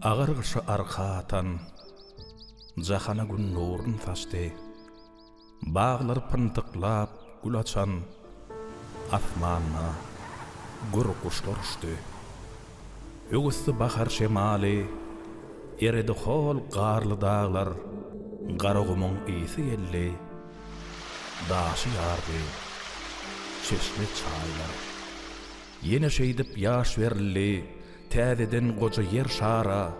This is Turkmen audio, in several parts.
Agyr gyşy arka atan, Jahana Gün nurun saçdy. Baglar pyntyklap gül açan, Asmanda gür guşlar uçdy. Öwüsdi bahar şemaly, Eredi hol garly daglar, Garagumuň ysy geldi, Daşy ýardy çeşme-çaýlar. Ýene şeýdip ýaş berildi, Täzeden goja ýer şara.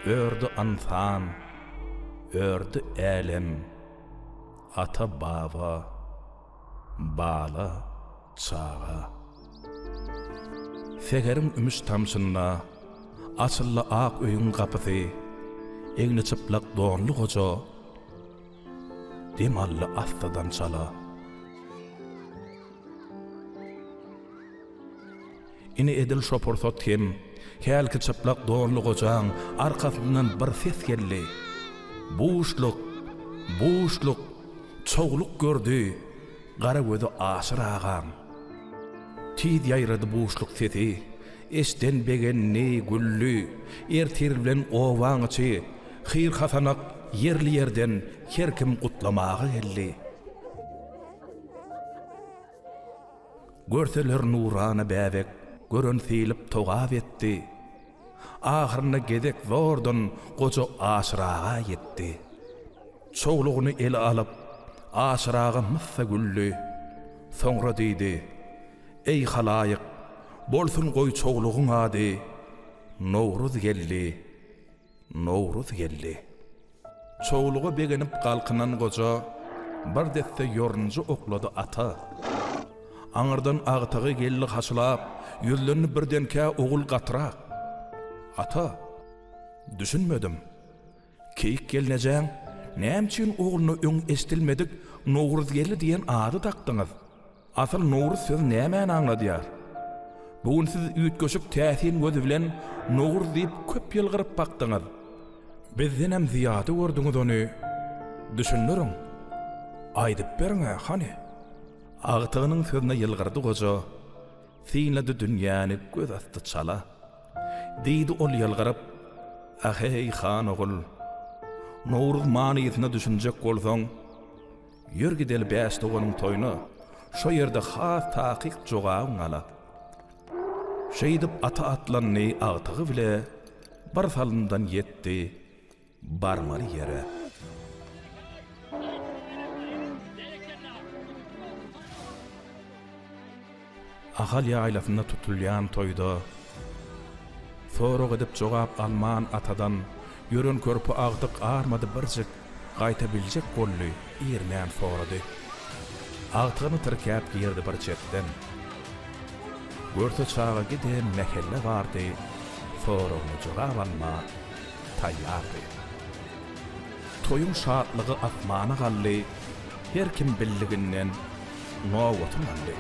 Ördi ynsan, ördi älem, Ata-baba, bala, çaga. Säheriň ümüş tamçynda Açyldy ak öýüň gapysy, Egni çyplak donly goja Dem aldy assadan çala. Ine edil şo pursat hem hälki çyplak donly gojaň arkasyndan bir ses geldi. Buşluk! Buşluk! Çowluk gördi gara gözi Aşyr agaň. Tiz ýaýrady buşluk sesi. Eşden begendi, güldi. Ertir bilen obaň içi hyr-hasanak ýerli-ýerden her kim gutlamaga geldi. Görseler nurana bäbek, gören sylyp togap etdi. Ahyrynda gezek zordan goja Aşyr aga ýetdi. Çowlugyny ele alyp, Aşyr aga myssa güldi. Soňra diýdi, Eý halaýyk, bolsun goý çowlugyň ady, Nowruz geldi, Nowruz geldi. Çowluga begenip galkynan goja bir desse ýorunja oklady ata. Aňyrdan agtygy geldi haşylap, ýüzlendi birdenkä ogul gatyrak. Ata, düşünmedim. Keýik gelnejäň näme üçin ogluna öň eşdilmedik Nowruzgeldi diýen ady dakdyňyz? Asyl Nowruz sözi nämäni aňladýar? Bu gün siz üýtgeşik täsin göz bilen Nowruz diýip köp ýylgyryp bakdyňyz. Bizdenem zyýada gördüňiz ony. Düşündiriň. Aýdyp beriň-ä, hany? Agtygynyň sözüne ýylgyrdy goja, Synlady dünýäni göz asty çala. Diýdi ol ýylgyryp, Ah-eý, han ogul! Nowruz manysyna düşünjek bolsaň, Ýör gideli bäş doganyň toýuna, şo ýerde has takyk jogabyň ala. Şeýdip ata atlandy agtygy bile bir salymdan ýetdi barmaly ýere. Ahal ýaýlasynda tutulýan toýda Sorag edip jogap alman atadan Ýören körpe agtyk armady birjik Gaýta biljek boldy, irmän sorady. Agtygyny tirkäp girdi bir çetden. Görse çaga giden mähelle bardy, Soragyna jogap alma taýýardy. Toýuň şatlygy asmana galdy, Her kim bildiginden nobatyn aldy.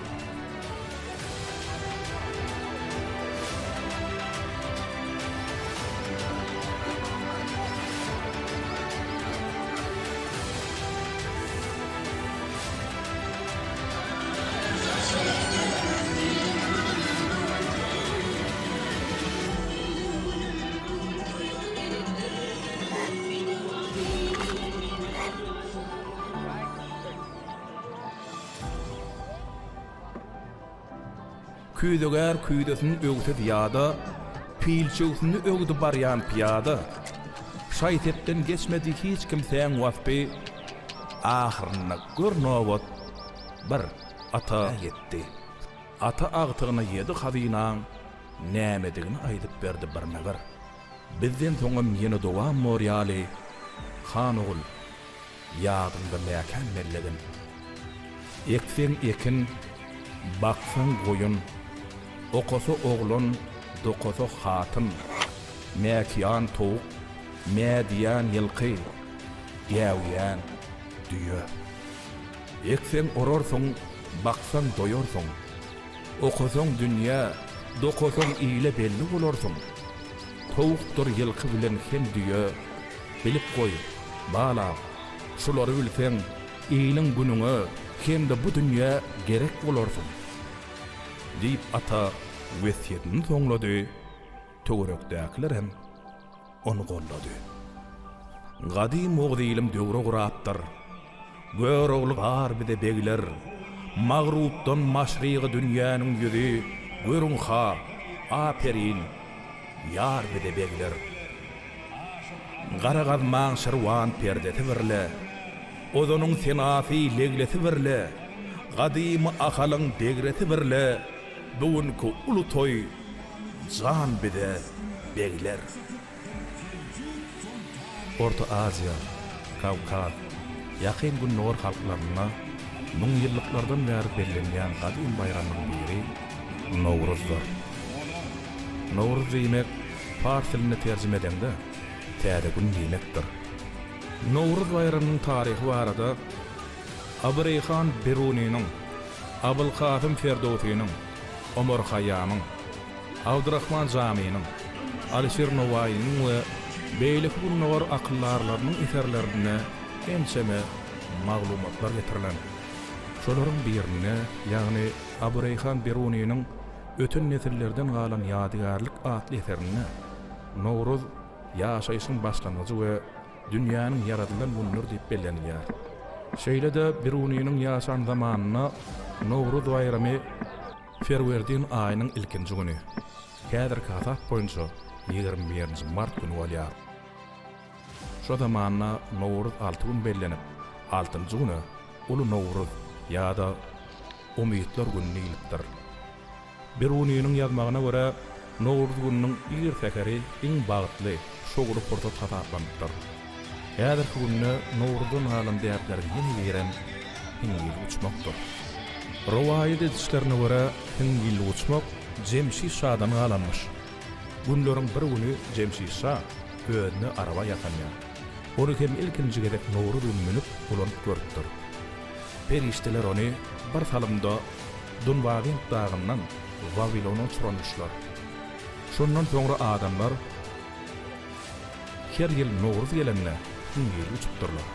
Küýzegär küýzesini öwse zyýada, Pilçewsini öwdi barýan pyýada. Şaý-sepden geçmedi hiç kimsäň waspy, Ahyrynda gör nobat bir ata ýetdi. Ata agtygyna ýedi hazynaň nämedigini aýdyp berdi birme-bir. Bizden soňam ýene dowam bor ýaly, han ogul, ýadyňda mäkäm bellegin. Ekseň ekin, baksaň goýun, okasa oglan, dokasa hatyn, mäkiýan towuk, mädiýan ýylky, gäwýän düýe. Ekseň orarsyň, baksaň doýarsyň. Okasaň dünýä, dokasaň ile belli bolarsyň. Towukdyr ýylky bilen hem düýe, Bilip goý, balam, şulary bilseň, iliň-günüňe hem-de bu dünýä gerek bolarsyň. Diýip, ata wesýetini soňlady, töwerekdäkilerem. Ony gollady. Gadym oguz ilim döwre gurapdyr. Görogly bar bize begler. Magrupdan maşryga dünýäniň ýüzi, Görüň-ha, aperin, ýar bize begler. Gara gazmaň şirwan perdesi birle, Ozanyň senasy leglesi birle, Gadymy Ahalyň degresi birle, Bu günki uly toý jan bize begler. Orta Aziýa, Kawkaz, Ýakyn Gündogar halklarynda müňýyllyklardan bäri bellenýän gadym baýramyň biri Nowruzdyr. Nowruz diýmek pars dilinde terjime edeňde Täze gün diýmekdir. Nowruz baýramynyň taryhy barada Abu Reýhan Birunynyň, Abylkasym Ferdöwsiniň, Omar Haýýamyň, Abdurahman Jamynyň, Alyşir Nowaýynyň we beýleki gündogar akyldarlarynyň eserlerinde ençeme maglumatlar getirilen. Şolaryň birinde, ýagny Abu Reýhan Birunynyň Öten nesillerden galan ýadygärlik atly eserinde Nowruz ýaşaýşyň başlangyjy we dünýäniň ýaradylan günüdir diýip bellenilýär. Şeýle-de Birunynyň ýaşan zamanynda Nowruz baýramy Ferwerdin aýynyň ilkinji güni, häzirki hasap boýunça 21-nji mart güni bolýar. Şo zamanda Nowruz alty gün bellenip, altynjy güne Uly Nowruz ýa-da Umytlar güni diýlipdir. Birunynyň ýazmagyna görä, Nowruz gününiň ir säheri iň bagtly, şowly pursat hasaplanypdyr. Häzirki günde Nowruzdan galan däpleriň ýene birem hiňňildik uçmakdyr. Rowaýat edişlerine görä, hiňňildik uçmak Jemşit şadan galanmyş. Günleriň bir güni Jemşit şa özüne araba ýasanýar. Ony hem ilkinji gezek Nowruz güni münüp, ulanyp görüpdir. Perişdeler ony bir salymda Dunwawint dagyndan Wawilona uçuranmyşlar. Şondan soňra adamlar her ýyl Nowruz gelende hiňňildik uçupdyrlar.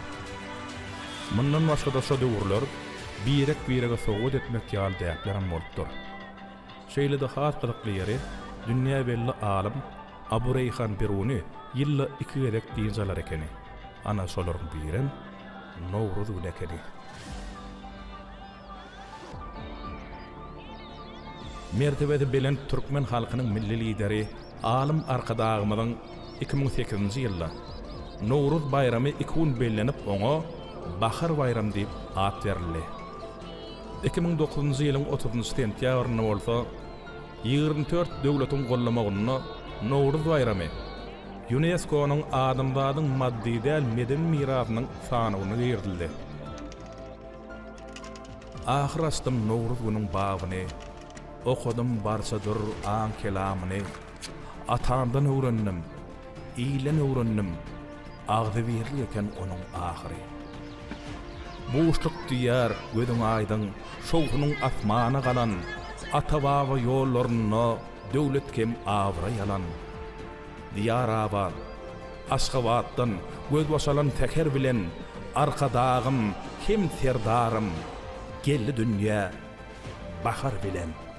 Mundan başga-da şo döwürler birek-birege sowgat etmek ýaly däplerem bolupdyr. Şeýle-de has gyzykly ýeri, dünýä belli alym Abu Reýhan Biruny ýylda iki gezek dynç alar ekeni. Ana şolaryň birem Nowruz güni ekeni. Mertebesi belent türkmen halkynyň Milli Lideri alym Arkadagymyzyň 2008-nji ýylda Nowruz baýramy iki gün bellenip oňa Bahar baýramy diýip at berildi. 2009-njy ýylyň otuzynjy sentýabrynda bolsa 24 döwletiň gollamagynda Nowruz baýramy Ýunesko-nyň adamzadyň maddy däl medeni mirasynyň sanawyna girizildi. Ahyr açdym Nowruz günüň babyny, Okadym barça dür aň kelamyny. Atamdan öwrendim, ilden öwrendim, Agzybirlik eken onuň ahyry. Buşluk diýýär, gözüň aýdyň, Şowhunyň asmana galan, Ata-baba ýollarynda Döwlet hem abraý alan. Diýar abat, Aşgabatdan gözbaş alan säher bilen Arkadagym hem Serdarym geldi dünýä bahar bilen.